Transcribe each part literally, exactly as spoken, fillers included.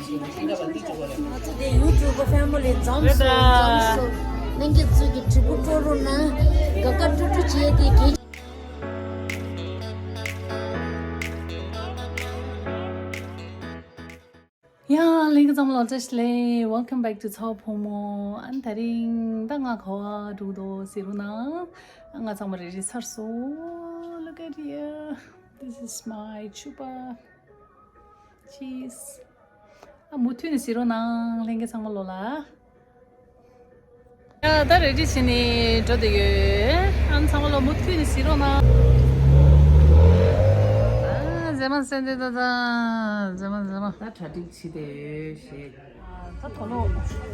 ང་ཚོ་དེ་ཡུ་ཊུབ་ཕེ་མི་ལི་འཛོམས་སོང་། རེད་ད། འཛོམས་སོང་། ལྷན་རྒྱས་ཚོ་གི་དྲིལ་བུ་སྤྲོ་རུ་ན་དགའ་དགའ་སྤྲོ་སྤྲོ་བྱས་ཏེ་གས། ཡ། ལྷན་རྒྱས་ཚང་མ་ལ་བཀྲ་ཤིས་བདེ་ལེགས། Welcome back to ཚ་བོ་ཕོ་མོ། ཨ་ནི་དེ་རིང་ད་ང་ག་པར་འགྲོ་འདུག་ཟེར་རུ་ན། ང་ཚང་མ་རེ་རེ་ཚར་སོང་། Look at here. This is my chupa. Cheese. ཨ་མུ་མཐུད་ནས་གཟིགས་རོགས་གནང་། ལྷན་རྒྱས་ཚང་མ་ལོ་ལ། ཡ་ད་རེ་ཌི་བྱས་ནས་འགྲོ་བསྡད་ཡོད། ཨ་ཚང་མ་ལོ་མུ་མཐུད་ནས་གཟིགས་རོགས་གནང་། ཨ་མཛེས་མ་སེ་འདི་ད་ད་མཛེས་མ་མཛེས་མ། ད་གྲ་སྒྲིག་བྱས་བསྡད་ཡོད་ཞེས། ད་དོ་ལོ་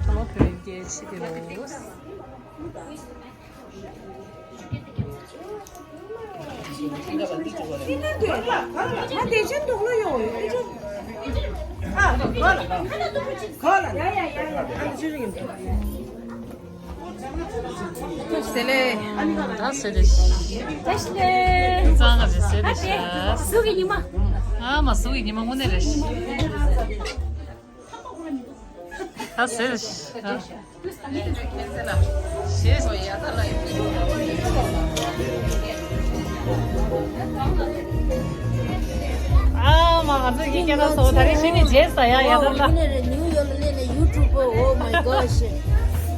དོ་ལོ་བོད་སྐད་བྱས་བསྡད་ཡོད། ཟེར་ལེ། ད་ཟེར་ལེ། ད་ཟེར་ལེ། ད་ཟེར་ལེ་ཤ། སུ་གི་ཉི་མ། ཨ་མ་སུ་གི་ཉི་མ་དངོས་གནས་རེད། ད་ཟེར་ལེ་ཤ། ཨ་མ་ང་ཚོ་ཡིན་སྐད་ན་སོ་ད་རེས་ཤི་ནི་རྗེས་ས་ཡ་ཡ་ད་ལ། ནིའུ་ཡོག་ལ་སླེབས་ནས་ཡུ་ཊུབ་པར། Oh my gosh.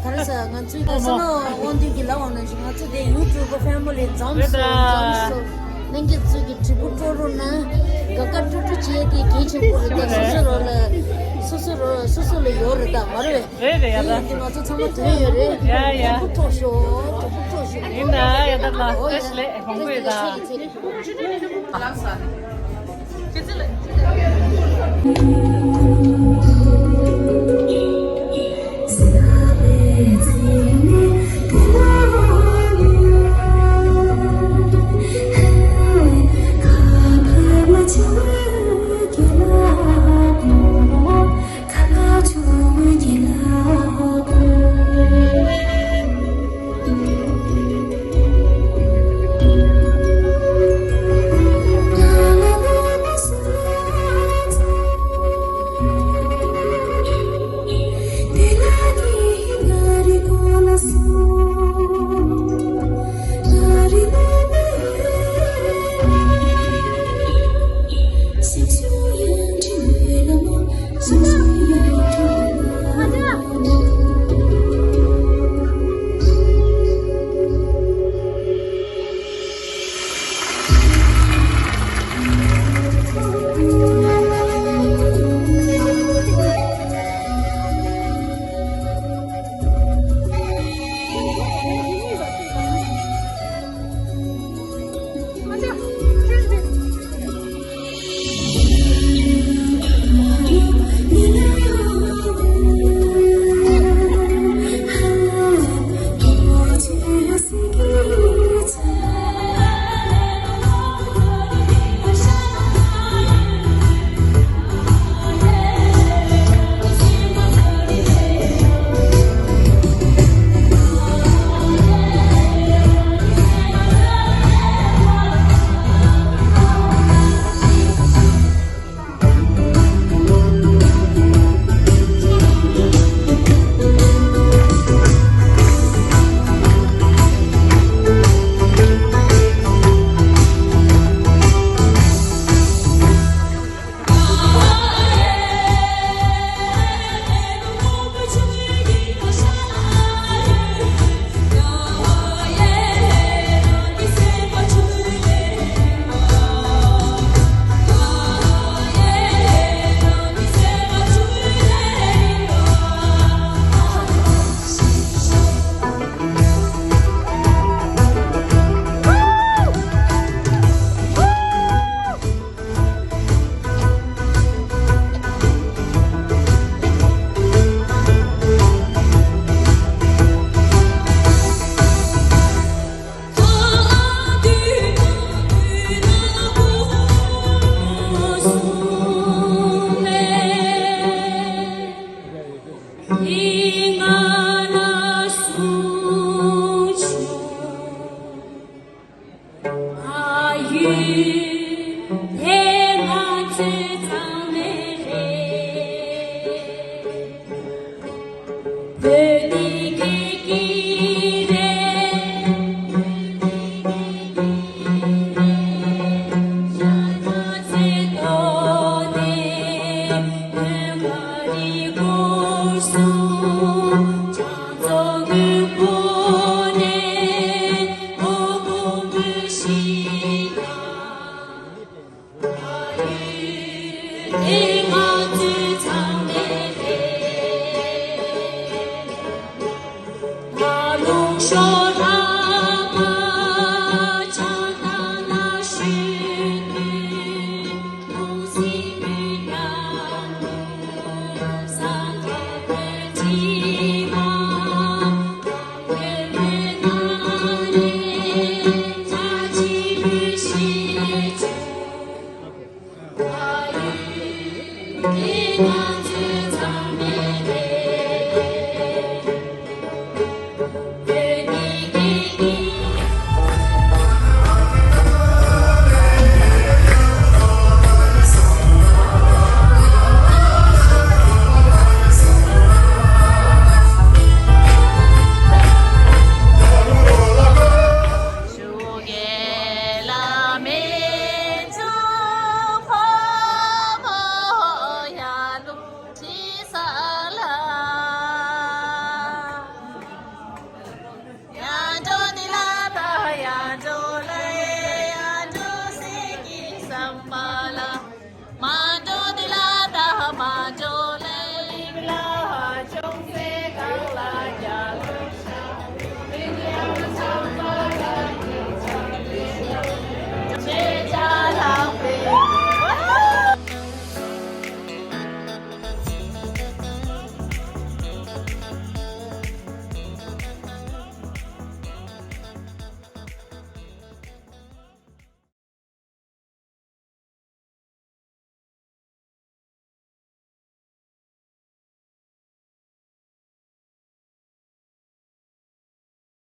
ག་རེ་ཟེར། ང་ཚོའི་ད་ས་ནོ་དབང་འདུས་ཀྱི་ལ་འོང་ན་ཞིག་ང་ཚོ་དེ་ཡུ་ཊུབ་པར་ཕེ་མི་ལི་འཛོམས་སོང་། འཛོམས་སོང་། ལྷན་རྒྱས་ཚོ་གི་དྲིལ་བུ་སྤྲོ་རུ་ན་དགའ་དགའ་སྤྲོ་སྤྲོ་བྱས་ཏེ་གལ་ཆེན་པོ་རེད་ད། སོ་སོ་རོ་ལ་སོ་སོ་རོ་སོ་སོ་ལ་ཡོད་རེད་ད་མ་རེད་པས། རེད་རེད་ཡ་ད། དེ་ཡིན་དུས་ང་ཚོ་ཚང་མ་དོན་ཡོད་རེད། ཡ་ཡ། དྲིལ་བུ་སྤྲོ་ཤོག་དྲིལ་བུ་སྤྲོ་ཤོག་ཡིན་ད་ཡ་ད་ལ་ཨེ་ཤི་ལེ་ཧོང་གོ་ཡོད་ད།